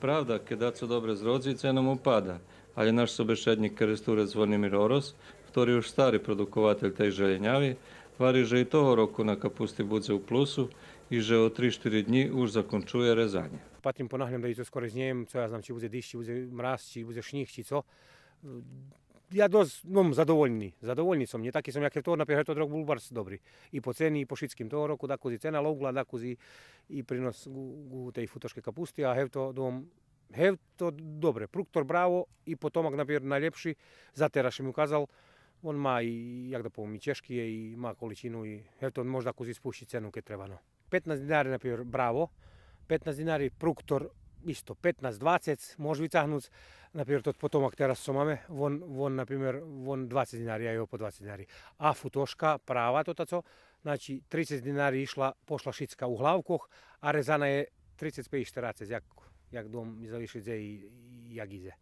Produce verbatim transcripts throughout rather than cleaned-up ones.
Правда, кед дацо добре зродзи, цена му пада, алє наш собешеднїк Керестурец Звонимир Орос, хтори уж стари продукователь тей желєняви, гвари же и того року на капусти будзе у плюсу и же о три-штири днї уж закончує резанє. Патрим понаглєм да и цо скорей знєм, цо я знам, чи будзе диждж, чи будзе мраз, чи будзе шнїг, чи цо. Я досц, но, задовольни, задовольни сом. Нє таки сом як гевтот, например, гевтот рок бул барз добри. И по цени, и по шицким. Того року дакус и цена ловґла, дакус и, и принос ґу, ґу тей футошкей капусти, а гевтот дом, гевтот добре. Пруктор браво и потомак, например, найлєпши, за тераз ше ми указал, вон ма и, як да повем, и чежки є, и ма количину, и гевтот мож дакус и спущиц цену кед треба, но. Петнац динари, например, браво, петнац динари пруктор, исто, петнац, двацец, мож вицагнуц, например, тот потомак тераз цо маме, вон, вон, например, вон двацец динари, я його по двацец динари. А футошка, права тота цо, значи, трицец динари ишла, пошла шицка у главкох, а резана є трицец пейц, штерацец, як, як дом завиши дзе и, и як идзе.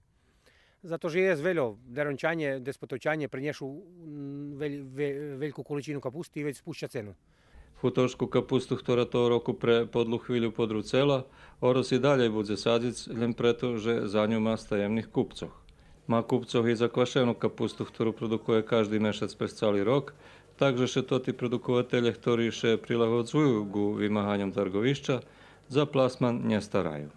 Зато же єст вельо, Дерончанє, Деспотовчанє принєшу, м, вель-, ве-, вельку количину капусти и вец спуща цену. Футошку капусту, хтора того року пре подлу хвилю подруцела, Орос и далєй будзе садзиц, лєм прето же за ню ма стаємних купцох. Ма купцох и за квашену капусту, хтору продукує кажди мешац през цали рок, так же ше тоти продукователє, хтори ше прилагодзую ґу вимаганьом тарґовища, за пласман нє стараю.